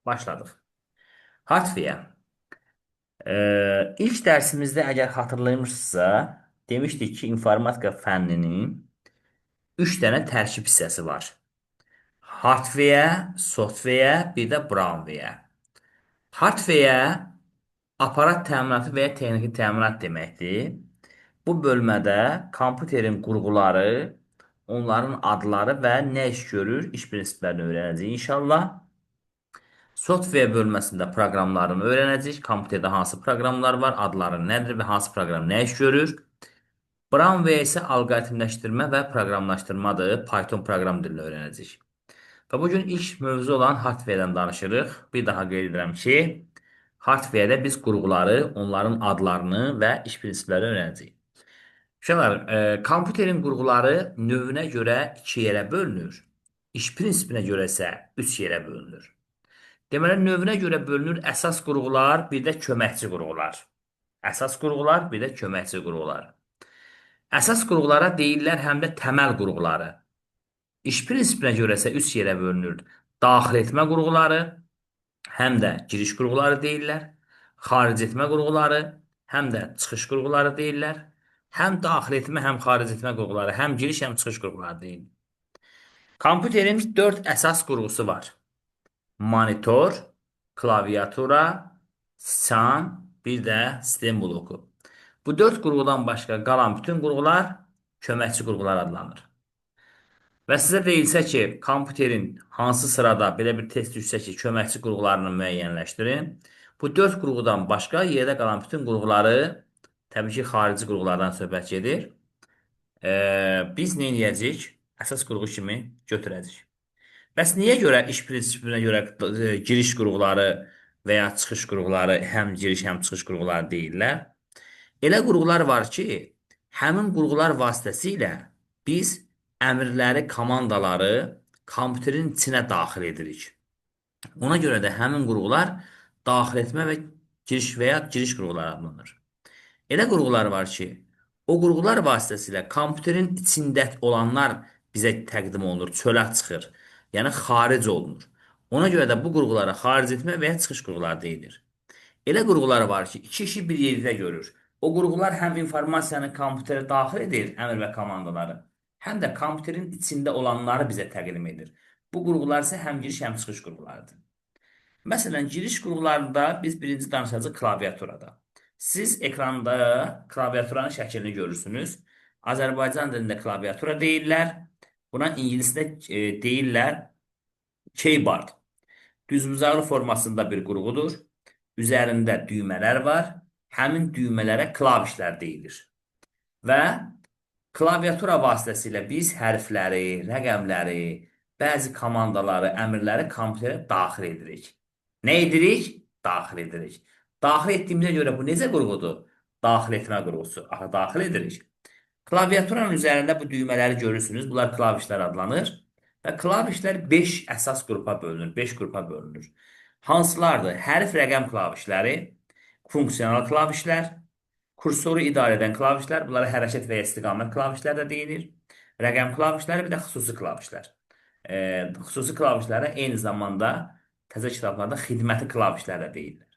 Başladıq. Hardware. İlk dərsimizdə əgər xatırlayırsınızsa, demişdik ki, informatika fənninin 3 dənə tərkib hissəsi var. Hardware, software, bir də brownware. Hardware aparat təminatı və ya texniki təminat deməkdir. Bu bölmədə kompüterin qurğuları, onların adları və nə iş görür, iş prinsiplərini öyrənəcəyik inşallah. Software bölməsində proqramlarını öyrənəcəyik. Kompüterdə hansı proqramlar var, adları nədir və hansı proqram nə iş görür. Brownware isə alqoritmləşdirmə və proqramlaşdırmadır. Python proqram dilini öyrənəcəyik. Və bugün ilk mövzu olan hardware-dən danışırıq. Bir daha qeyd edirəm ki, hardware-də biz qurğuları, onların adlarını və iş prinsiplərini öyrənəcəyik. Uşaqlar, kompüterin qurğuları növünə görə iki yerə bölünür. İş prinsipinə görə isə üç yerə bölünür. Deməli, növünə görə bölünür əsas qurğular, bir də köməkçi qurğular. Əsas qurğular, bir də köməkçi qurğular. Əsas qurğulara deyirlər həm də təməl qurğuları. İş prinsipinə görə isə üç yerə bölünür. Daxil etmə qurğuları, həm də giriş qurğuları deyirlər. Xaric etmə qurğuları, həm də çıxış qurğuları deyirlər. Həm daxil etmə, həm xaric etmə qurğuları, həm giriş, həm çıxış qurğuları deyilir. Kompüterin 4 əsas qurğusu var. Monitor, klaviatura, sıçan, bir də sistem bloku. Bu 4 qurğudan başqa qalan bütün qurğular köməkçi qurğular adlanır. Və sizə deyilsə ki, kompüterin hansı sırada belə bir test düşsə ki, köməkçi qurğularını müəyyənləşdirin. Bu 4 qurğudan başqa yerdə qalan bütün qurğuları, təbii ki, xarici qurğulardan söhbət gedir. Biz nə edəcəyik? Əsas qurğu kimi götürəcəyik. Bəs niyə görə iş prinsipinə görə giriş qurğuları və ya çıxış qurğuları həm giriş, həm çıxış qurğuları deyirlər? Elə qurğular var ki, həmin qurğular vasitəsilə biz əmrləri, komandaları kompüterin içinə daxil edirik. Ona görə də həmin qurğular daxil etmə və giriş və ya giriş qurğuları adlanır. Elə qurğular var ki, o qurğular vasitəsilə kompüterin içində olanlar bizə təqdim olunur, çölə çıxır. Yəni xaric olunur. Ona görə də bu qurğulara xaric etmə və ya çıxış qurğuları deyilir. Elə qurğular var ki, iki işi bir yerdə görür. O qurğular həm informasiyanı kompüterə daxil edir, əmr və komandaları, həm də kompüterin içində olanları bizə təqdim edir. Bu qurğular isə həm giriş, həm çıxış qurğularıdır. Məsələn, giriş qurğularında biz birinci danışacağıq klaviaturada. Siz ekranda klaviaturanın şəklini görürsünüz. Azərbaycan dilində klaviatura deyirlər. Buna ingilisdə deyirlər keyboard. Düzbucaqlı formasında bir qurğudur. Üzərində düymələr var. Həmin düymələrə klavişlər deyilir. Və klaviatura vasitəsilə biz hərfləri, rəqəmləri, bəzi komandaları, əmrləri kompüterə daxil edirik. Nə edirik? Daxil edirik. Daxil etdiyimizə görə bu necə qurğudur? Daxil etmə qurğusu. Axı, daxil edirik. Klaviaturanın üzərində bu düymələri görürsünüz. Bunlar klavişlər adlanır. Və klavişlər 5 əsas qrupa bölünür. 5 qrupa bölünür. Hansılardır? Hərf rəqəm klavişləri, funksional klavişlər, kursoru idarə edən klavişlər, bunlara hərəkət və ya istiqamət klavişlər də deyilir. Rəqəm klavişləri, bir də xüsusi klavişlər. Xüsusi klavişlərə eyni zamanda təzə kitablarda xidməti klavişlər də deyirlər.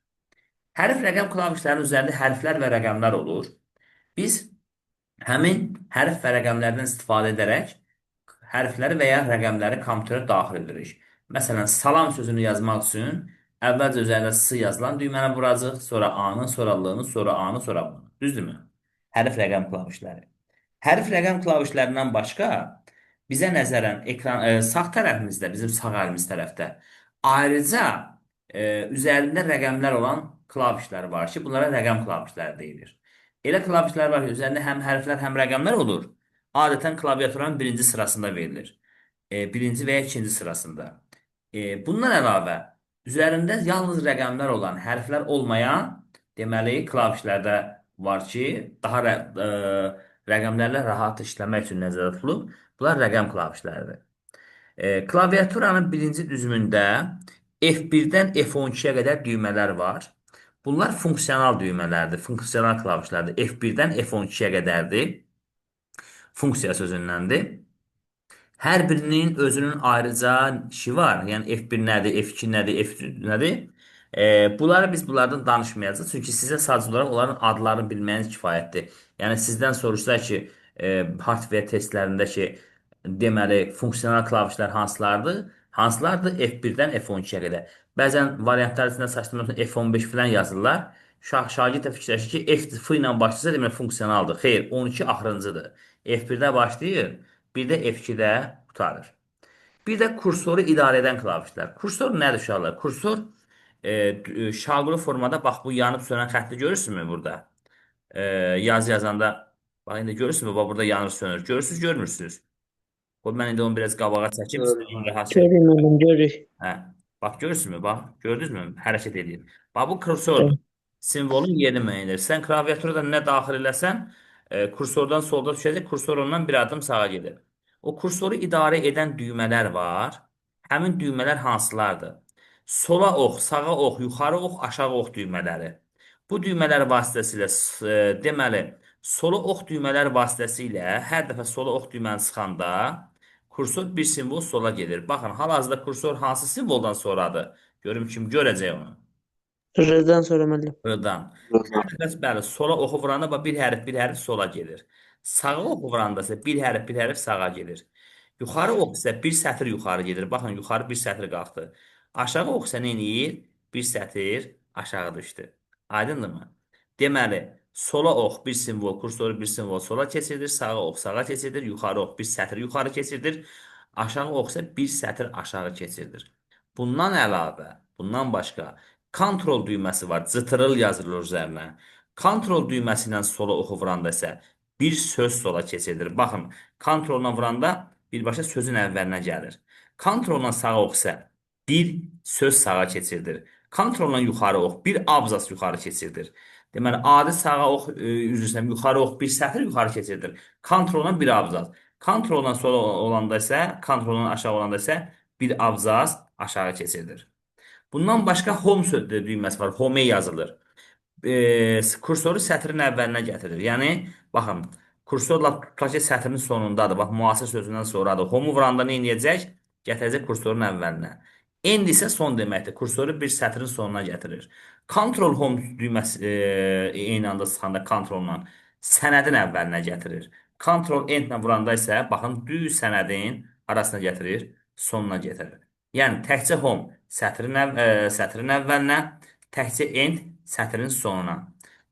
Hərf rəqəm klavişlərinin üzərində hərflər və rəqəmlər olur. Biz həmin hərf və rəqəmlərdən istifadə edərək hərfləri və ya rəqəmləri kompüterə daxil edirik. Məsələn, salam sözünü yazmaq üçün əvvəlcə üzərində S yazılan düyməni vuracaq, sonra A-nı, sonra L-nı, sonra A-nı, sonra B-nı. Düzdürmü? Hərf rəqəm klavişləri. Hərf rəqəm klavişlərindən başqa bizə nəzərən ekran sağ tərəfimizdə, bizim sağ əlimiz tərəfdə ayrıca üzərində rəqəmlər olan klavişlər var ki, bunlara rəqəm klavişləri deyilir. Elə klavişlər var ki, üzərində həm hərflər, həm rəqəmlər olur. Adətən klaviaturanın birinci sırasında verilir. Birinci və ya ikinci sırasında. Bundan əlavə, üzərində yalnız rəqəmlər olan, hərflər olmayan, deməli, klavişlərdə var ki, daha rəqəmlərlə rahat işləmək üçün nəzərdə tutulub. Bunlar rəqəm klavişləridir. Klaviaturanın birinci düzümündə F1-dən F12-yə qədər düymələr var. Bunlar funksional düymələrdir, funksional klavişlərdir. F1-dən F12-yə qədərdir. Funksiya sözündəndir. Hər birinin özünün ayrıca işi var. Yəni F1 nədir, F2 nədir, F3 nədir? Bunları biz bunlardan danışmayacağıq. Çünki sizə sadəcə olaraq onların adlarını bilməyiniz kifayətdir. Yəni sizdən soruşsa ki, hardware testlərində ki, deməli funksional klavişlər hansılardır? Hansılardır? F1-dən F12-yə qədər. Bəzən variantlar içində saçma F15 falan yazırlar. Şagird də fikirləşir ki, F, F ilə başlayırsa deməli funksionaldır. Xeyr, 12 axırıncıdır. F1-də başlayır, bir də F2-də qurtarır. Bir də kursoru idarə edən klavişlər. Kursor nədir uşaqlar? Kursor şaquli formada bax bu yanıb sönən xətti görürsünüzmü burada? Yazı yazanda bax indi görürsünüzmü? Bax burada yanır sönür. Görürsünüz, görmürsünüz. Qoy mən indi onu biraz qabağa çəkim, Görürük. rahat şey. Görürük müəllim, görürük. Hə. Bax görürsünüzmü? Bax gördünüzmü? Hərəkət edir. Bax bu kursordur. Simvolun yerini müəyyən edir. Sən klaviatura nə daxil eləsən, kursordan solda düşəcək, kursor ondan bir adım sağa gedir. O kursoru idarə edən düymələr var. Həmin düymələr hansılardır? Sola ox, sağa ox, yuxarı ox, aşağı ox düymələri. Bu düymələr vasitəsilə deməli, sola ox düymələr vasitəsilə hər dəfə sola ox düyməni sıxanda kursor bir simvol sola gedir. Baxın, hal-hazırda kursor hansı simvoldan sonradır? Görüm kim görəcək onu. R-dən sonra müəllim. R-dan. Hər dəfə bəli, sola oxu vuranda bax, bir hərf, bir hərf sola gedir. Sağa oxu vuranda isə bir hərf, bir hərf sağa gedir. Yuxarı ox isə bir sətir yuxarı gedir. Baxın, yuxarı bir sətir qalxdı. Aşağı ox isə nə eləyir? Bir sətir aşağı düşdü. Aydındırmı? Deməli, sola ox bir simvol, kursoru bir simvol sola keçirdir, sağa ox sağa keçirdir, yuxarı ox bir sətir yuxarı keçirdir, aşağı ox isə bir sətir aşağı keçirdir. Bundan əlavə, bundan başqa Ctrl düyməsi var. Ctrl yazılır üzərinə. Ctrl düyməsi ilə sola oxu vuranda isə bir söz sola keçirilir. Baxın, Ctrl-la vuranda birbaşa sözün əvvəlinə gəlir. Ctrl-la sağa ox isə bir söz sağa keçirilir. Ctrl-la yuxarı ox bir abzas yuxarı keçirilir. Deməli, adi sağa ox, üzr istəyirəm, yuxarı ox bir sətir yuxarı keçirilir. Ctrl-la bir abzas. Ctrl-la sola olanda isə, Ctrl-la aşağı olanda isə bir abzas aşağı keçirilir. Bundan başqa home düyməsi var. Home yazılır. Kursoru sətrin əvvəlinə gətirir. Yəni, baxın, kursorla tutaq ki, sətrin sonundadır. Bax, müasir sözündən sonradır. Home-u vuranda nə edəcək? Gətirəcək kursorun əvvəlinə. End isə son deməkdir. Kursoru bir sətrin sonuna gətirir. Ctrl Home düyməsi eyni anda sıxanda Ctrl-la sənədin əvvəlinə gətirir. Ctrl End-lə vuranda isə, baxın, düz sənədin arasına gətirir, sonuna gətirir. Yəni, təkcə Home sətrin əvvəlinə, təkcə End sətrin sonuna.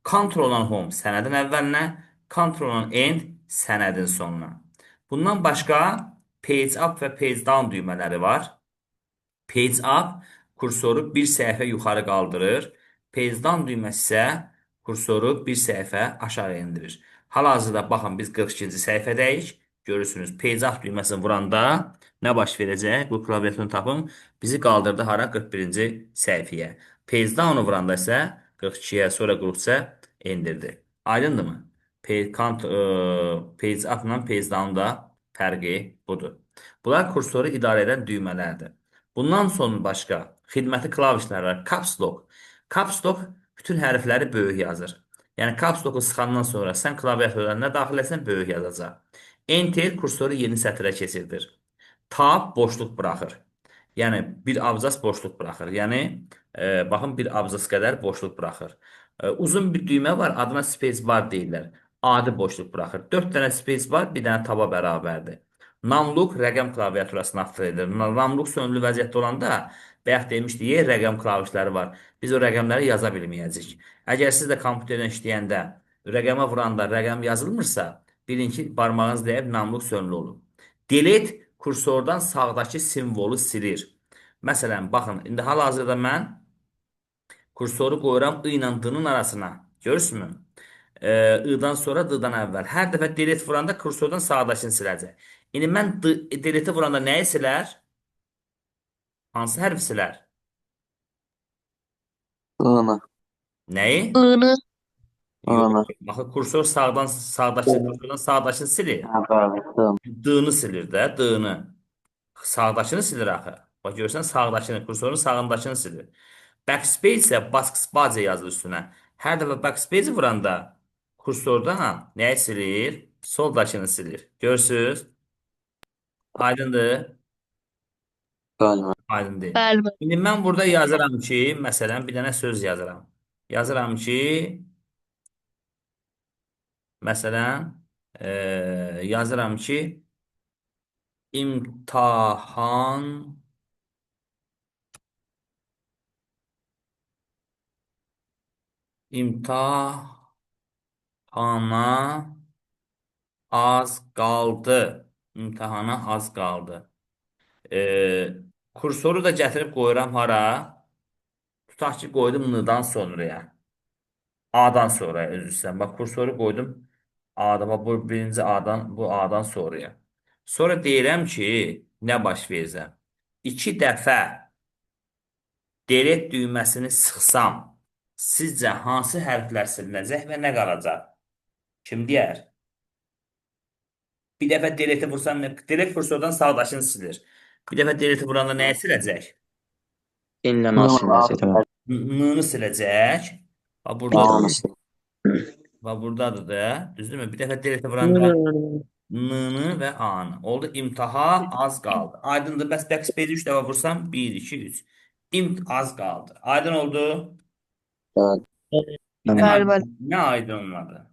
Ctrl-la Home sənədin əvvəlinə, Ctrl-la End sənədin sonuna. Bundan başqa Page Up və Page Down düymələri var. Page Up kursoru bir səhifə yuxarı qaldırır. Page Down düyməsi isə kursoru bir səhifə aşağı endirir. Hal-hazırda baxın biz 42-ci səhifədəyik. Görürsünüz, Page Up düyməsini vuranda nə baş verəcək? Bu klaviaturunu tapım. Bizi qaldırdı hara? 41-ci səhifəyə. Page Down-u vuranda isə 42-yə, sonra 43-ə endirdi. Aydındırmı? Page Up-la Page Down da fərqi budur. Bunlar kursoru idarə edən düymələrdir. Bundan sonra başqa xidməti klavişlər var. Caps Lock. Caps Lock bütün hərfləri böyük yazır. Yəni Caps Lock-u sıxandan sonra sən klaviaturdan nə daxil etsən böyük yazacaq. Enter kursoru yeni sətrə keçirdir. Tab boşluq buraxır. Yəni bir abzas boşluq buraxır. Yəni baxın bir abzas qədər boşluq buraxır. Uzun bir düymə var, adına space bar deyirlər. Adi boşluq buraxır. 4 dənə space bar, bir dənə taba bərabərdir. Num Lock rəqəm klaviaturasını aktiv edir. Num Lock sönümlü vəziyyətdə olanda bayaq demişdik, rəqəm klavişləri var. Biz o rəqəmləri yaza bilməyəcəyik. Əgər siz də kompüterdən işləyəndə rəqəmə vuranda rəqəm yazılmırsa, bilin ki, barmağınız dəyib Num Lock sönümlü olub. Delete kursordan sağdakı simvolu silir. Məsələn, baxın, indi hal-hazırda mən kursoru qoyuram I ilə D-nın arasına. Görürsünüzmü? I-dan sonra D-dan əvvəl. Hər dəfə delete vuranda kursordan sağdakını siləcək. İndi mən delete vuranda nəyi silər? Hansı hərfi silər? I-nı. Nəyi? I-nı. Yox. I-nı. Baxın, kursor sağdan, sağdakı, kursordan sağdakını silir. Hə, bəli, D-nı. D-nı silir də, D-nı. Sağdakını silir axı. Bax, görürsən, sağdakını, kursorun sağındakını silir. Backspace isə backspace yazılır üstünə. Hər dəfə backspace vuranda kursordan nəyi silir? Soldakını silir. Görürsünüz? Aydındır? Bəli müəllim. Aydın deyil. Bəli, müəllim. İndi mən burada yazıram ki, məsələn, bir dənə söz yazıram. Yazıram ki, məsələn, yazıram ki, imtahan imtahana az qaldı. İmtahana az qaldı. E, Kursoru da gətirib qoyuram hara? Tutaq ki, qoydum N-dan sonraya. A-dan sonra, üzr istəyirəm. Bax, kursoru qoydum A-da. Bax, bu birinci A-dan, bu A-dan sonraya. Sonra deyirəm ki, nə baş verirsə. 2 dəfə delete düyməsini sıxsam, sizcə hansı hərflər silinəcək və nə qalacaq? Kim deyər? Bir dəfə delete vursam, delete kursordan sağdaşını silir. Bir dəfə delete vuranda nəyi siləcək? N-lə A silinəcək. N-ni siləcək. Bax, burada, A-nı siləcək. bax, buradadır da. Düzdürmü? Bir dəfə delete vuranda N-nı və A-nı. Oldu imtaha az qaldı. Aydındır. Bəs backspace 3 dəfə vursam 1, 2, 3. İmt az qaldı. Aydın oldu. Bəli. Nə Bəli, aydın, bəli. nə aydın olmadı?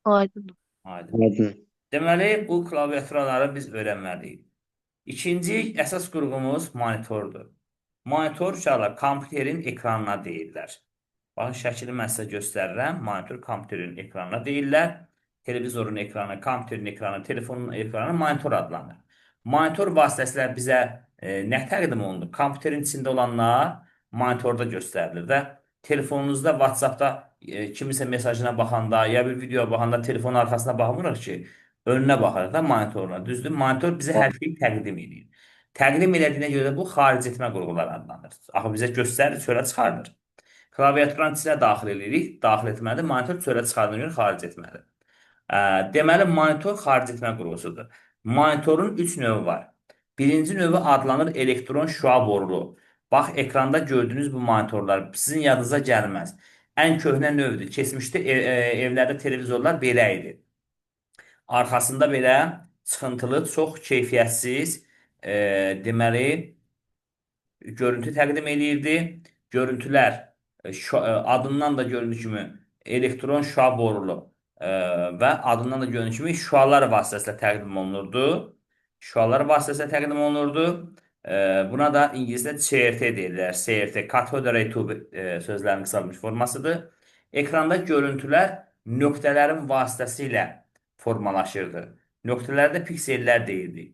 Aydındır. Aydın. Aydın. Deməli, bu klaviaturaları biz öyrənməliyik. İkinci əsas qurğumuz monitordur. Monitor uşaqlar kompüterin ekranına deyirlər. Baxın, şəkili mən sizə göstərirəm. Monitor kompüterin ekranına deyirlər. Televizorun ekranı, kompüterin ekranı, telefonun ekranı monitor adlanır. Monitor vasitəsilə bizə nə təqdim olunur? Kompüterin içində olanlar monitorda göstərilir və telefonunuzda, WhatsApp-da kiminsə mesajına baxanda ya bir videoya baxanda telefonun arxasına baxmırıq ki, önünə baxarıq da monitoruna. Düzdür? Monitor bizə hər şeyi təqdim edir. Təqdim elədiyinə görə də bu xaric etmə qurğuları adlanır. Axı bizə göstərir, çölə çıxardır. Klaviaturanın içinə daxil edirik. Daxil etmədir. Monitor çölə çıxardığına görə xaric etmədir. Deməli, monitor xaric etmə qurğusudur. Monitorun 3 növü var. Birinci növü adlanır elektron şüa borulu. Bax, ekranda gördüyünüz bu monitorlar sizin yadınıza gəlməz. Ən köhnə növdür. Keçmişdə evlərdə televizorlar belə idi. Arxasında belə çıxıntılı, çox keyfiyyətsiz, deməli, görüntü təqdim eləyirdi. Görüntülər adından da göründüyü kimi elektron şüa borulu və adından da göründüyü kimi şüalar vasitəsilə təqdim olunurdu. Şüalar vasitəsilə təqdim olunurdu. Buna da ingiliscə CRT deyirlər. CRT, Cathode Ray Tube sözlərinin qısalmış formasıdır. Ekranda görüntülər nöqtələrin vasitəsilə formalaşırdı. Nöqtələrdə piksellər deyildi.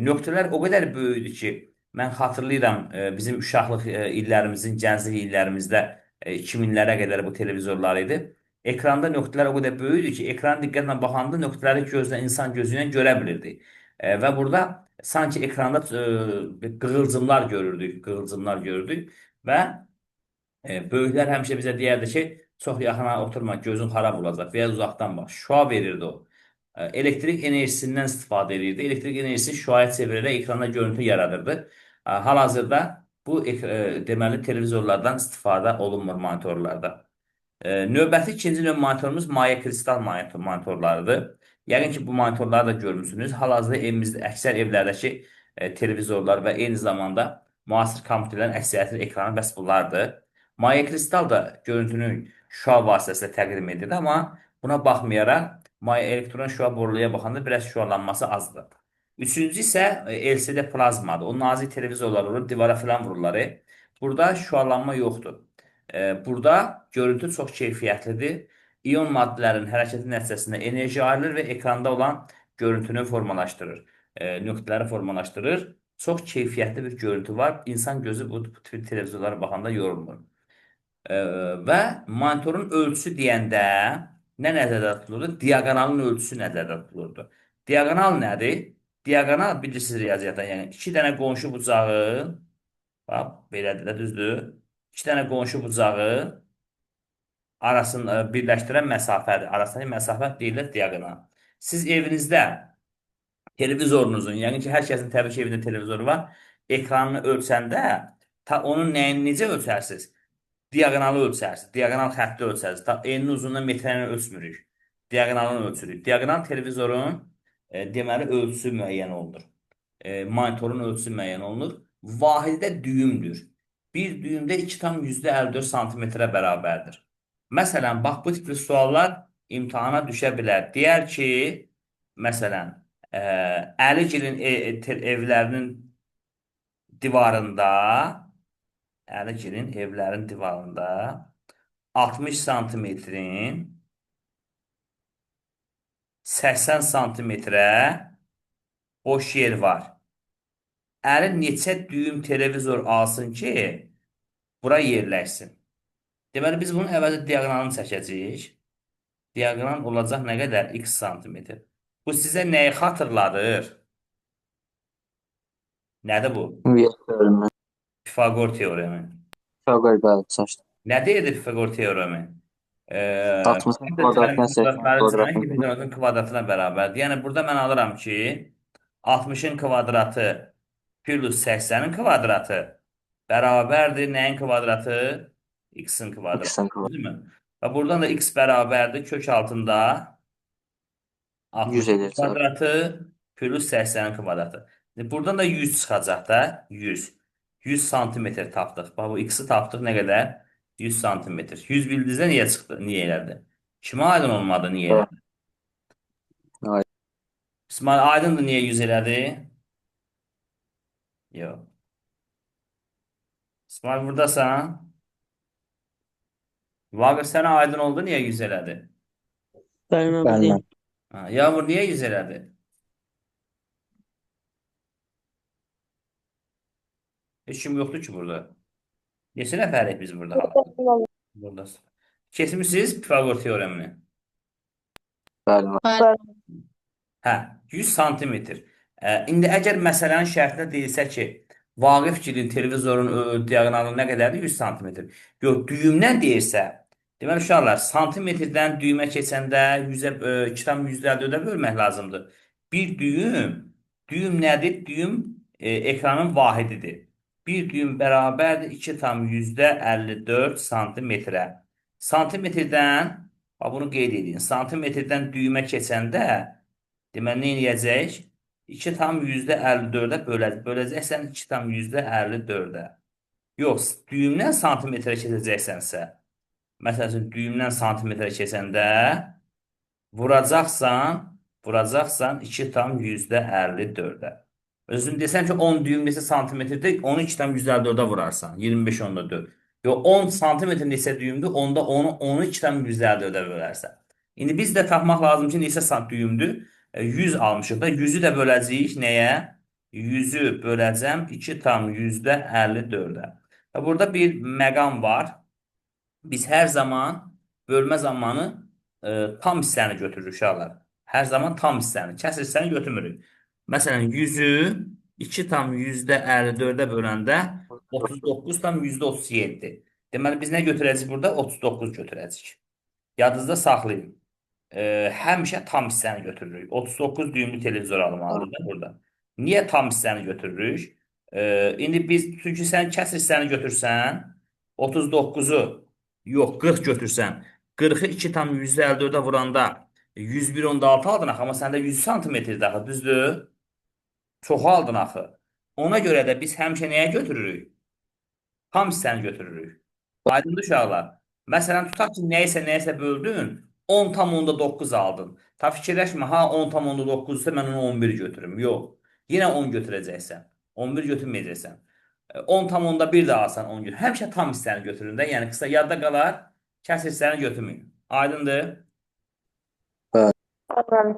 Nöqtələr o qədər böyüdü ki, mən xatırlayıram, bizim uşaqlıq illərimizin, gənclik illərimizdə 2000-lərə qədər bu televizorlar idi. Ekranda nöqtələr o qədər böyüdü ki, ekran diqqətlə baxanda nöqtələri gözlə, insan gözü ilə görə bilirdi. Və burada sanki ekranda qığılcımlar görürdük, qığılcımlar görürdük və böyüklər həmişə bizə deyərdi ki, çox yaxına oturma, gözün xarab olacaq və ya uzaqdan bax. Şüa verirdi o. Elektrik enerjisindən istifadə edirdi. Elektrik enerjisi şüaya çevirərək ekranda görüntü yaradırdı. Hal-hazırda bu deməli televizorlardan istifadə olunmur monitorlarda. Növbəti ikinci növ monitorumuz maye kristal monitorlarıdır. Yəqin ki, bu monitorları da görmüsünüz. Hal-hazırda evimizdə, əksər evlərdəki televizorlar və eyni zamanda müasir kompüterlərin əksəriyyətinin ekranı bəs bunlardır. Maye kristal da görüntünü şüa vasitəsilə təqdim edir, amma buna baxmayaraq maye elektron şüa boruluya baxanda biraz şüalanması azdır. Üçüncü isə LCD plazmadır. O nazik televizorlar olur, divara falan vururlar. Burada şüalanma yoxdur. Burada görüntü çox keyfiyyətlidir. İyon maddələrin hərəkəti nəticəsində enerji ayrılır və ekranda olan görüntünü formalaşdırır. Nöqtələri formalaşdırır. Çox keyfiyyətli bir görüntü var. İnsan gözü bu tip televizorlara baxanda yorulmur. Və monitorun ölçüsü deyəndə nə nəzərdə tutulurdu? Diaqonalın ölçüsü nəzərdə tutulurdu. Diaqonal nədir? Diaqonal bilirsiniz riyaziyyatdan, yəni iki dənə qonşu bucağı, bax, belədir də, düzdür? İki dənə qonşu bucağı arasını birləşdirən məsafədir. Arasındakı məsafə deyilir diaqonal. Siz evinizdə televizorunuzun, yəni ki, hər kəsin təbii ki, evində televizoru var, ekranını ölçəndə ta onun nəyini necə ölçərsiniz? Diaqonalı ölçərsiniz, diaqonal xətti ölçərsiniz. Ta eninin uzunluğunu metrəni ölçmürük. Diaqonalını ölçürük. Diaqonal televizorun Deməli, ölçüsü müəyyən olunur. Monitorun ölçüsü müəyyən olunur. Vahidi də düyümdür. Bir düyümdə 2,54 santimetrə bərabərdir. Məsələn, bax, bu tipli suallar imtahana düşə bilər. Deyər ki, məsələn, Əligilin evlərinin divarında, Əligilin evlərin divarında 60 santimetrin 80 santimetrə boş yer var. Əli neçə düyüm televizor alsın ki, bura yerləşsin. Deməli, biz bunun əvvəlcə diaqonalını çəkəcəyik. Diaqonal olacaq nə qədər? X santimetr. Bu sizə nəyi xatırladır? Nədir bu? Ümumiyyət teoremi. Pifaqor teoremi. Pifaqor, bəli, seçdim. Nə deyirdi Pifaqor teoremi? 60-ın kvadratına 80 kvadratına. 80 kvadratına bərabərdir. Yəni, burada mən alıram ki, 60-ın kvadratı plus 80-in kvadratı bərabərdir nəyin kvadratı? X-in kvadratı. X-in kvadratı. Değil mi? Və buradan da x bərabərdir kök altında 60 100 edir. kvadratı plus 80-in kvadratı. Buradan da 100 çıxacaq da. 100. 100 santimetr tapdıq. Bax, bu x-i tapdıq nə qədər? 100 santimetr. 100 bildiyinizdə niyə çıxdı? Niyə elədi? Kimə aydın olmadı? Niyə elədi? Aydın. İsmail, aydındır niyə 100 elədi? Yox. İsmail, buradasan? Vaqif, sənə aydın oldu, niyə 100 elədi? Bəli, mən Bəli. buradayım. Ha, Yağmur, niyə 100 elədi? Heç kim yoxdur ki burada. Neçə nəfərik biz burada? Buradasın. Keçmişsiniz Pifaqor teoremini. Bəli. Bəli. Hə, 100 santimetr. İndi əgər məsələnin şərtində deyilsə ki, Vaqifgilin televizorun diaqonalı nə qədərdir? 100 santimetr. Yox, düyümdən deyirsə, deməli uşaqlar, santimetrdən düyümə keçəndə 100-ə 2,54-ə bölmək lazımdır. Bir düyüm, düyüm nədir? Düyüm ekranın vahididir. Bir düyüm bərabərdir 2,54 santimetrə. Santimetrdən, bax bunu qeyd edin. Santimetrdən düyümə keçəndə, deməli, nə eləyəcək? 2,54-ə böləcəksən 2,54-ə. Yox, düyümdən santimetrə keçəcəksənsə, məsəl üçün, düyümdən santimetrə keçəndə vuracaqsan 2,54-ə. Özün desəm ki, 10 düyüm neçə santimetrdir, onu 2,54-ə vurarsan. 25,4. Yox, 10 santimetr neçə düyümdür, onda onu 2,54-ə bölərsən. İndi biz də tapmaq lazım ki, neçə düyümdür? 100 almışıq da, 100-ü də böləcəyik nəyə? 100-ü böləcəm 2,54-ə. Və burada bir məqam var. Biz hər zaman bölmə zamanı tam hissəni götürürük uşaqlar. Hər zaman tam hissəni, kəsr hissəni götürmürük. Məsələn, 100-ü 2,54-ə böləndə 39,37. Deməli, biz nə götürəcəyik burada? 39 götürəcəyik. Yadınızda saxlayın. Həmişə tam hissəni götürürük. 39 düyümlü televizor almalıdır da burada. Niyə tam hissəni götürürük? İndi biz, çünki sən kəsr hissəni götürsən, 39-u, yox, 40 götürsən, 40-ı 2,54-ə vuranda 101,6 aldın axı, amma səndə 100 santimetrdir axı, düzdür? Çox aldın axı. Ona görə də biz həmişə nəyə götürürük? Tam hissəni götürürük. Aydındır uşaqlar. Məsələn, tutaq ki, nəyisə böldün, 10,9 aldın. Ta fikirləşmə, ha 10,9-sa mən onu 11 götürüm. Yox. Yenə 10 götürəcəksən. 11 götürməyəcəksən. 10,1 də alsan 10 götür. Həmişə tam hissəni götürün də. Yəni qısa yadda qalar, kəsr hissəni götürməyin. Aydındır? Bəli. Bəli.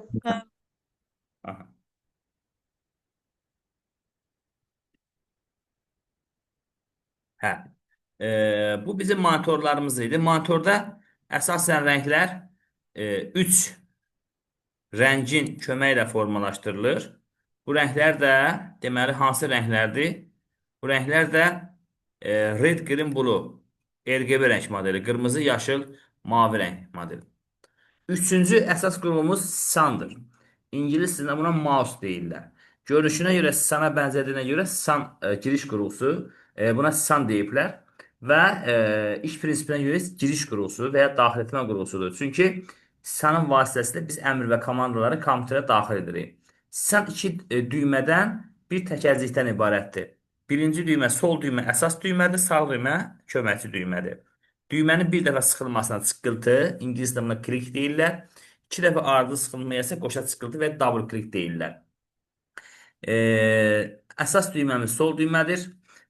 Aha. Hə. Bu bizim monitorlarımız idi. Monitorda əsasən rənglər 3 rəngin köməyi ilə formalaşdırılır. Bu rənglər də deməli hansı rənglərdir? Bu rənglər də red, green, blue RGB rəng modeli. Qırmızı, yaşıl, mavi rəng modeli. Üçüncü əsas qurumumuz SAN-dır. İngilis dilində buna mouse deyirlər. Görünüşünə görə SAN-a bənzədiyinə görə SAN giriş qurğusu, buna SAN deyiblər və iş prinsipinə görə giriş qurğusu və ya daxil etmə qurğusudur. Çünki SAN-ın vasitəsilə biz əmr və komandaları kompüterə daxil edirik. Siçan iki düymədən, bir təkərcikdən ibarətdir. Birinci düymə sol düymə əsas düymədir, sağ düymə köməkçi düymədir. Düymənin bir dəfə sıxılmasına çıqqıltı, ingilis dilində buna klik deyirlər. İki dəfə ardı sıxılmaya isə qoşa çıqqıltı və double click deyirlər. Əsas düyməmiz sol düymədir.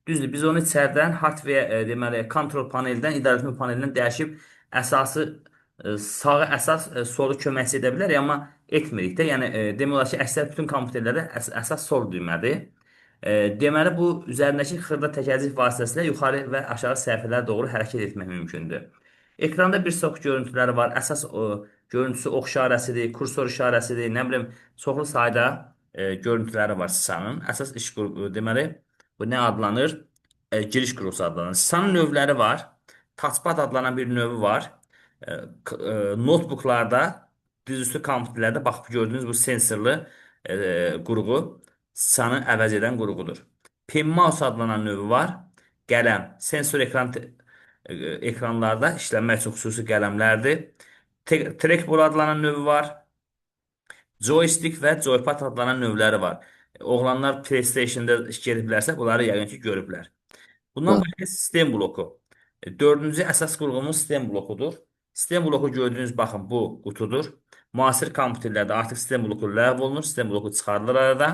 Düzdür, biz onu içəridən hardware, deməli, kontrol paneldən, idarəetmə panelindən dəyişib əsası sağı əsas, solu köməkçi edə bilərik, amma etmirik də. Yəni demək olar ki, əksər bütün kompüterlərdə əsas sol düymədir. Deməli, bu üzərindəki xırda təkərcik vasitəsilə yuxarı və aşağı səhifələrə doğru hərəkət etmək mümkündür. Ekranda bir çox görüntüləri var. Əsas görüntüsü ox işarəsidir, kursor işarəsidir, nə bilim, çoxlu sayda görüntüləri var siçanın. Əsas iş qrupu, deməli, bu nə adlanır? Giriş qurğusu adlanır. Siçanın növləri var. Touchpad adlanan bir növü var. Notebooklarda, dizüstü kompüterlərdə bax gördüyünüz bu sensorlu qurğu siçanı əvəz edən qurğudur. Pen mouse adlanan növü var. Qələm, sensor ekran ekranlarda işlənmək üçün xüsusi qələmlərdir. Trackball adlanan növü var. Joystick və joypad adlanan növləri var. Oğlanlar PlayStation-da gediblərsə, bunları yəqin ki görüblər. Bundan Bəli. başqa sistem bloku. Dördüncü əsas qurğumuz sistem blokudur. Sistem bloku gördüyünüz baxın bu qutudur. Müasir kompüterlərdə artıq sistem bloku ləğv olunur, sistem bloku çıxarılır arada.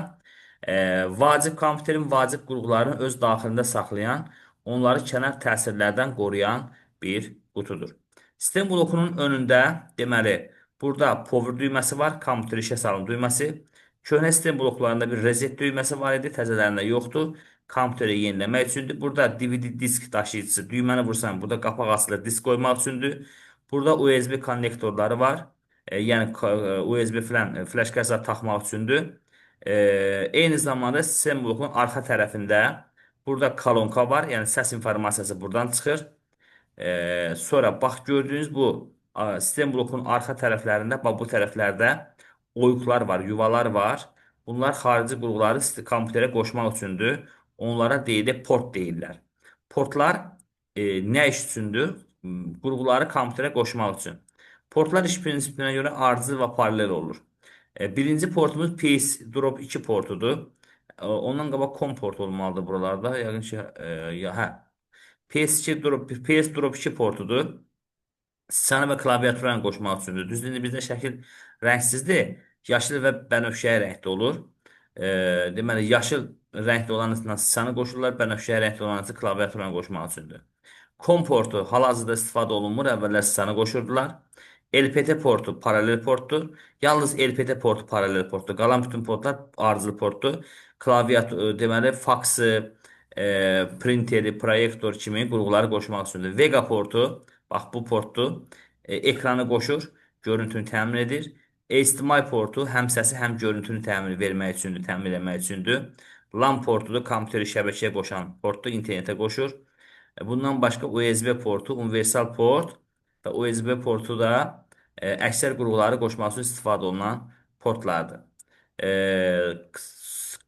Vacib kompüterin vacib qurğularını öz daxilində saxlayan, onları kənar təsirlərdən qoruyan bir qutudur. Sistem blokunun önündə deməli burada power düyməsi var, kompüter işə salım düyməsi. Köhnə sistem bloklarında bir reset düyməsi var idi, təzələrində yoxdur. Kompüteri yeniləmək üçündür. Burada DVD disk daşıyıcısı düyməni vursan, burada qapaq açılır, disk qoymaq üçündür. Burada USB konnektorları var. Yəni USB falan flash kart taxmaq üçündür. Eyni zamanda sistem blokunun arxa tərəfində burada kolonka var. Yəni səs informasiyası buradan çıxır. Sonra bax gördüyünüz bu sistem blokunun arxa tərəflərində, bax bu tərəflərdə oyuqlar var, yuvalar var. Bunlar xarici qurğuları kompüterə qoşmaq üçündür. Onlara deyilir port deyirlər. Portlar nə iş üçündür? Qurğuları kompüterə qoşmaq üçün. Portlar iş prinsipinə görə ardıcıl və paralel olur. Birinci portumuz PS Drop 2 portudur. Ondan qabaq COM portu olmalıdır buralarda. Yəqin ki, ya, hə. PS2 Drop, PS Drop 2 portudur. Siçanı və klaviaturanı qoşmaq üçündür. Düzdür, indi bizdə şəkil rəngsizdir. Yaşıl və bənövşəyi rəngdə olur. Deməli, yaşıl rəngdə olanı siçanı qoşurlar, bənövşəyi rəngdə olanı isə klaviaturanı qoşmaq üçündür. COM portu hal-hazırda istifadə olunmur. Əvvəllər siçanı qoşurdular. LPT portu paralel portdur. Yalnız LPT portu paralel portdur. Qalan bütün portlar ardıcıl portdur. Klaviatur, deməli, faksı, printeri, proyektor kimi qurğuları qoşmaq üçündür. Vega portu, bax bu portdur. Ekranı qoşur, görüntünü təmin edir. HDMI portu həm səsi, həm görüntünü təmin vermək üçündür, təmin etmək üçündür. LAN portudur, kompüteri şəbəkəyə qoşan portdur, internetə qoşur. Bundan başqa USB portu, universal port və USB portu da əksər qurğuları qoşmaq üçün istifadə olunan portlardır. E,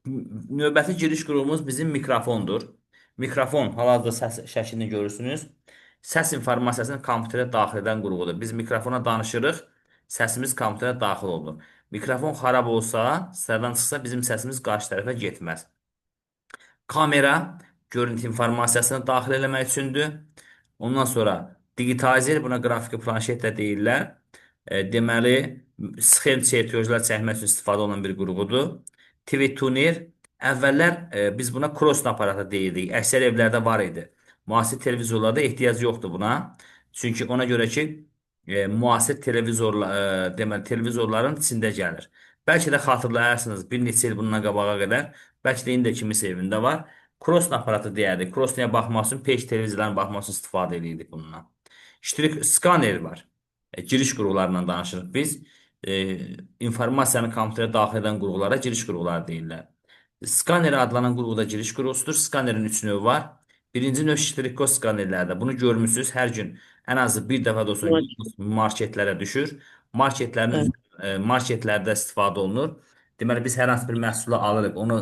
Növbəti giriş qurğumuz bizim mikrofondur. Mikrofon, hal-hazırda səs şəklini görürsünüz. Səs informasiyasını kompüterə daxil edən qurğudur. Biz mikrofona danışırıq, səsimiz kompüterə daxil olur. Mikrofon xarab olsa, sıradan çıxsa bizim səsimiz qarşı tərəfə getməz. Kamera görüntü informasiyasını daxil eləmək üçündür. Ondan sonra digitalizer, buna qrafiki planşet də deyirlər. Deməli, sxem çertiyojlar çəkmək üçün istifadə olunan bir qurğudur. TV tuner, əvvəllər biz buna Krosno aparatı deyirdik. Əksər evlərdə var idi. Müasir televizorlarda ehtiyac yoxdur buna. Çünki ona görə ki, müasir televizorla, deməli, televizorların içində gəlir. Bəlkə də xatırlayarsınız bir neçə il bundan qabağa qədər, bəlkə də indi də kiminsə evində var. Krosno aparatı deyərdik. Krosnoya baxmaq üçün, peş televizorların baxmaq üçün istifadə edirdik bundan. Ştrik skaner var. Giriş qurğularından danışırıq biz. E, informasiyanı kompüterə daxil edən qurğulara giriş qurğuları deyirlər. Skaner adlanan qurğuda giriş qurğusudur. Skanerin üç növü var. Birinci növ ştrikod skanerlərdə. Bunu görmüsünüz. Hər gün ən azı bir dəfə də olsun marketlərə düşür. Marketlərin marketlərdə istifadə olunur. Deməli biz hər hansı bir məhsulu alırıq, onu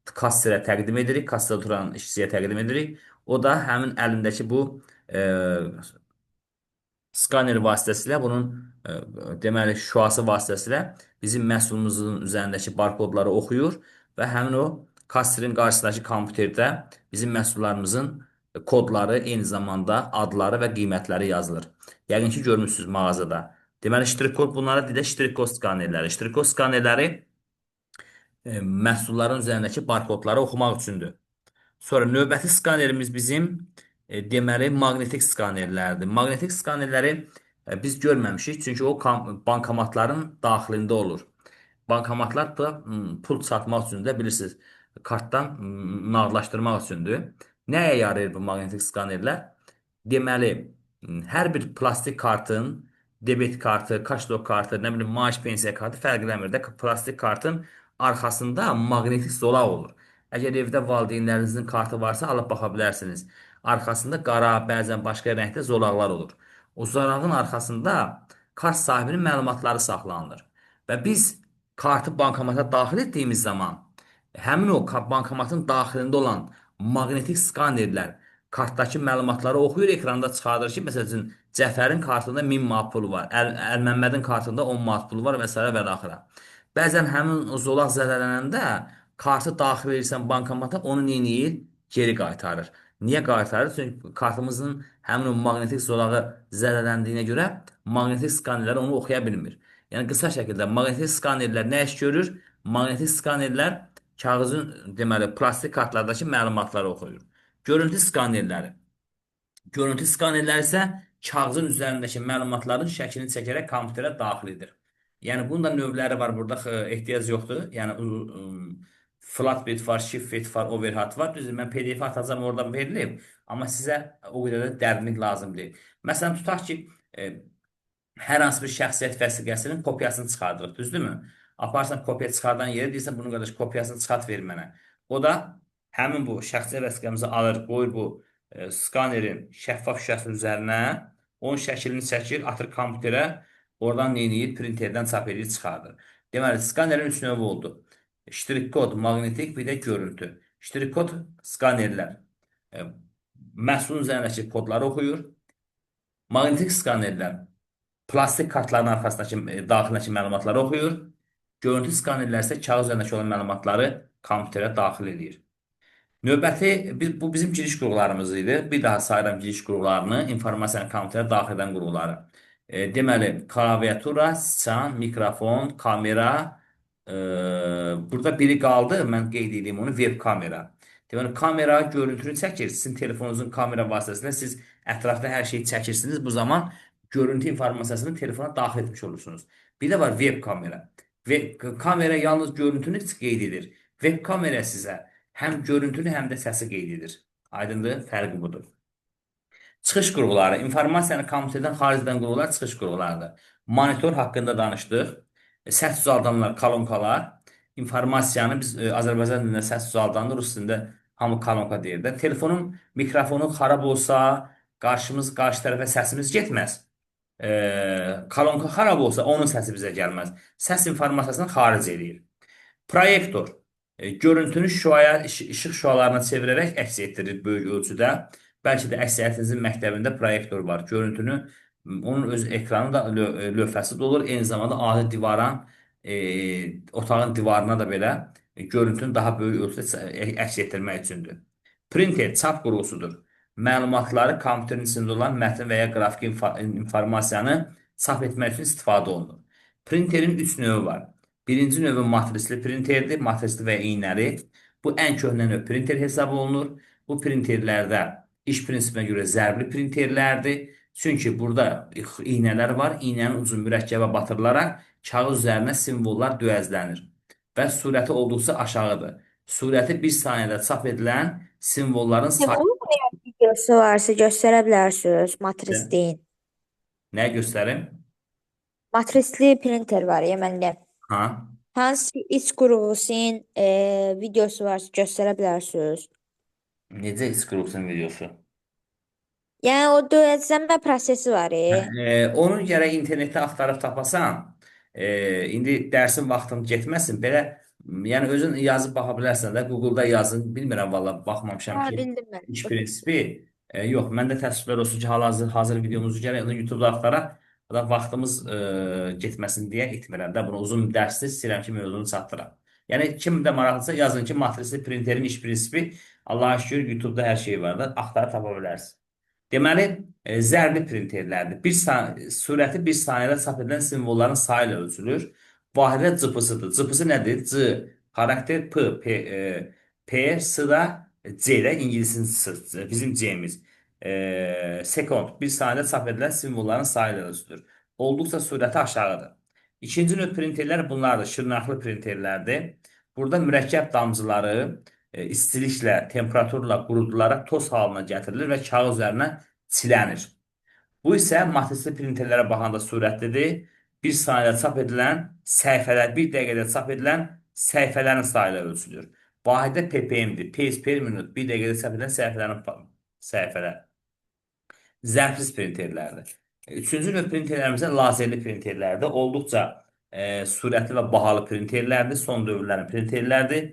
kassirə təqdim edirik, kassada oturan işçiyə təqdim edirik. O da həmin əlindəki bu e, skaner vasitəsilə bunun deməli şüası vasitəsilə Bizim məhsulumuzun üzərindəki barkodları oxuyur və həmin o kassirin qarşısındakı kompüterdə bizim məhsullarımızın kodları, eyni zamanda adları və qiymətləri yazılır. Yəqin ki, görmüsünüz mağazada. Deməli, ştrix-kod bunlara deyilir ştrix-kod skanerləri. Ştrix-kod skanerləri məhsulların üzərindəki barkodları oxumaq üçündür. Sonra növbəti skanerimiz bizim deməli maqnetik skanerlərdir. Maqnetik skanerləri biz görməmişik, çünki o bankomatların daxilində olur. Bankomatlar da pul satmaq üçün də bilirsiniz, kartdan nağdlaşdırmaq üçündür. Nəyə yarayır bu maqnetik skanerlər? Deməli, hər bir plastik kartın, debet kartı, kaşlok kartı, nə bilim maaş pensiya kartı fərq eləmir də, plastik kartın arxasında maqnetik zolaq olur. Əgər evdə valideynlərinizin kartı varsa alıb baxa bilərsiniz. Arxasında qara, bəzən başqa rəngdə zolaqlar olur. O zolağın arxasında kart sahibinin məlumatları saxlanılır. Və biz kartı bankomata daxil etdiyimiz zaman həmin o bankomatın daxilində olan maqnetik skanerlər kartdakı məlumatları oxuyur, ekranda çıxardır ki, məsəl üçün Cəfərin kartında 1000 manat pulu var, Əlməmmədin kartında 10 manat pulu var və s. və axıra. Bəzən həmin o zolaq zədələnəndə kartı daxil edirsən bankomata, onu nə edir? Geri qaytarır. Niyə qaytarır? Çünki kartımızın həmin o maqnetik zolağı zədələndiyinə görə maqnetik skanerlər onu oxuya bilmir. Yəni qısa şəkildə maqnetik skanerlər nə iş görür? Maqnetik skanerlər kağızın deməli plastik kartlardakı məlumatları oxuyur. Görüntü skanerləri. Görüntü skanerləri isə kağızın üzərindəki məlumatların şəklini çəkərək kompüterə daxil edir. Yəni bunun da növləri var burada, ehtiyac yoxdur. Yəni flatbed var, shift var, overhead var. Düzdür, mən PDF atacağım, oradan verilib, amma sizə o qədər də dərinlik lazım deyil. Məsələn, tutaq ki, hər hansı bir şəxsiyyət vəsiqəsinin kopyasını çıxardırıq, düzdürmü? Aparsan kopya çıxardan yerə deyirsən bunun qardaş kopyasını çıxart ver mənə. O da həmin bu şəxsiyyət vəsiqəmizi alır, qoyur bu skanerin şəffaf şüşəsinin üzərinə, onun şəklini çəkir, atır kompüterə, oradan nə edir? Printerdən çap edir, çıxardır. Deməli, skanerin üç növü oldu. Ştrik-kod, maqnetik, bir də görüntü. Ştrik-kod skanerlər məhsulun üzərindəki kodları oxuyur. Maqnetik skanerlər plastik kartların arxasındakı daxilindəki məlumatları oxuyur. Görüntü skanerlər isə kağız üzərindəki olan məlumatları kompüterə daxil edir. Növbəti bu bizim giriş qurğularımız idi. Bir daha sayıram giriş qurğularını, informasiyanı kompüterə daxil edən qurğuları. Deməli, klaviatura, sıçan, mikrofon, kamera. Burada biri qaldı, mən qeyd edeyim onu, web kamera. Deməli, kamera görüntünü çəkir. Sizin telefonunuzun kamera vasitəsilə siz ətrafda hər şeyi çəkirsiniz. Bu zaman görüntü informasiyasını telefona daxil etmiş olursunuz. Bir də var web kamera. Web kamera yalnız görüntünü qeyd edir. Web kamera sizə həm görüntünü, həm də səsi qeyd edir. Aydındır? Fərqi budur. Çıxış qurğuları, informasiyanı kompüterdən xaric edən qurğular çıxış qurğularıdır. Monitor haqqında danışdıq. Səs düzəldanlar, kolonkalar. İnformasiyanı biz Azərbaycan dilində səs düzəldandır, rus dilində hamı kolonka deyir də. Telefonun mikrofonu xarab olsa, qarşı tərəfə səsimiz getməz. Kolonka xarab olsa, onun səsi bizə gəlməz. Səs informasiyasını xaric eləyir. Proyektor görüntünü şüaya, işıq şüalarına çevirərək əks etdirir böyük ölçüdə. Bəlkə də əksəriyyətinizin məktəbində proyektor var. Görüntünü onun öz ekranı da lövhəsi də olur. Eyni zamanda adi divara, otağın divarına da belə görüntünü daha böyük ölçüdə əks etdirmək üçündür. Printer çap qurğusudur. Məlumatları kompüterin içində olan mətn və ya qrafik informasiyanı çap etmək üçün istifadə olunur. Printerin üç növü var. Birinci növü matrisli printerdir, matrisli və iynəli. Bu ən köhnə növ printer hesab olunur. Bu printerlərdə iş prinsipinə görə zərbli printerlərdir. Çünki burada iynələr var. İynənin ucu mürəkkəbə batırılaraq kağız üzərinə simvollar döyəzlənir və sürəti olduqca aşağıdır. Sürəti bir saniyədə çap edilən simvolların sayı. Onun videosu varsa göstərə bilərsiniz matrisliyin. Nə göstərim? Matrisli printer var ya müəllim. Ha? Hansı iç qurğusunun videosu varsa göstərə bilərsiniz. Necə iç qurğusunun videosu? Yəni o döyəzlənmə prosesi var. Onu gərək internetdə axtarıb tapasan. İndi dərsin vaxtın getməsin. Belə, yəni özün yazıb baxa bilərsən də, Google-da yazın. Bilmirəm valla, baxmamışam Ha, ki, bildim mən. iş prinsipi. Yox, məndə təəssüflər olsun ki, hal-hazır hazır videomuzu gərək onu YouTube-da axtaraq. Da vaxtımız getməsin deyə etmirəm də. Bunu uzun dərsdir, istəyirəm ki, mövzunu çatdıram. Yəni kim də maraqlısa yazın ki, matrisli printerin iş prinsipi. Allah'a şükür YouTube-da hər şey var da, axtarıb tapa bilərsiniz. Deməli, zərbli printerlərdir. Sürəti bir saniyədə çap edilən simvolların sayı ilə ölçülür. Vahidə cıpısıdır. Cıpısı nədir? C karakter P, P, P, S da C də İngilisin S, bizim C-miz. Sekond, bir saniyədə çap edilən simvolların sayı ilə ölçülür. Olduqca sürəti aşağıdır. İkinci növ printerlər bunlardır. Şırnaqlı printerlərdir. Burada mürəkkəb damcıları istiliklə, temperaturla qurudularaq toz halına gətirilir və kağız üzərinə çilənir. Bu isə matrisli printerlərə baxanda sürətlidir. Bir saniyədə çap edilən səhifələr, bir dəqiqədə çap edilən səhifələrin sayı ilə ölçülür. Vahidə ppm-dir. Page per minute. Bir dəqiqədə çap edilən səhifələrin səhifələr. Zərfsiz printerlərdir. Üçüncü növ printerlərimizdə lazerli printerlərdir. Olduqca sürətli və bahalı printerlərdir. Son dövrlərin printerlərdir.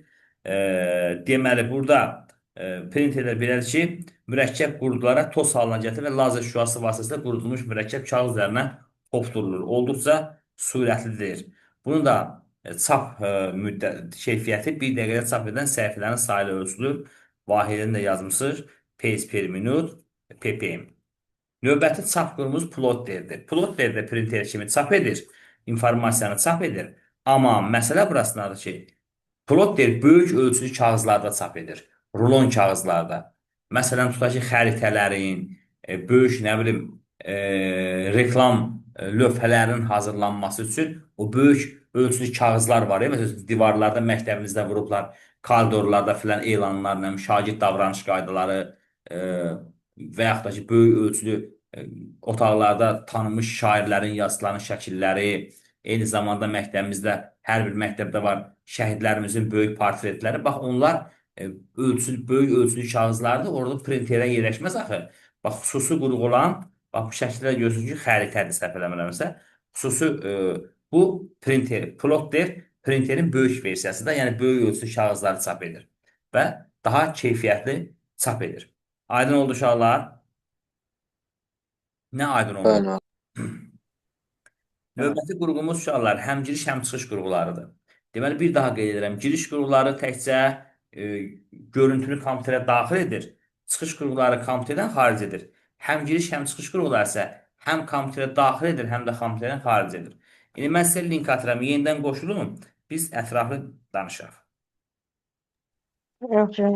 Deməli, burada printerlər belədir ki, mürəkkəb qurudularaq toz halına gətirir və lazer şüası vasitəsilə qurudulmuş mürəkkəb kağız üzərinə hopdurulur. Olduqca sürətlidir. Bunu da çap müddət keyfiyyəti bir dəqiqədə çap edilən səhifələrin sayı ilə ölçülür. Vahidini də yazmışıq. Page per minute, ppm. Növbəti çap qurumumuz plotterdir. Plotter də printer kimi çap edir, informasiyanı çap edir. Amma məsələ burasındadır ki, plotter böyük ölçülü kağızlarda çap edir. Rulon kağızlarda. Məsələn, tutaq ki, xəritələrin, böyük, nə bilim, reklam lövhələrinin hazırlanması üçün o böyük ölçülü kağızlar var. Ya, məsələn, divarlarda məktəbimizdə vurublar, koridorlarda filan elanlarla, şagird davranış qaydaları və yaxud da ki, böyük ölçülü otaqlarda tanınmış şairlərin yazılarının şəkilləri, eyni zamanda məktəbimizdə hər bir məktəbdə var şəhidlərimizin böyük portretləri. Bax, onlar böyük ölçülü kağızlardır. Orada printerə yerləşməz axı. Bax, xüsusi qurğu olan, bax bu şəkildə görürsünüz ki, xəritədir səhv eləmirəmsə. Xüsusi bu printer, plotter printerin böyük versiyasıdır. Yəni böyük ölçülü kağızları çap edir və daha keyfiyyətli çap edir. Aydın oldu uşaqlar? Nə aydın oldu? Bəli müəllim. Növbəti qurğumuz uşaqlar həm giriş, həm çıxış qurğularıdır. Deməli, bir daha qeyd edirəm. Giriş qurğuları təkcə görüntünü kompüterə daxil edir. Çıxış qurğuları kompüterdən xaric edir. Həm giriş, həm çıxış qurğuları isə həm kompüterə daxil edir, həm də kompüterdən xaric edir. İndi mən sizə link atıram. Yenidən qoşulun. Biz ətraflı danışaq. Yaxşı.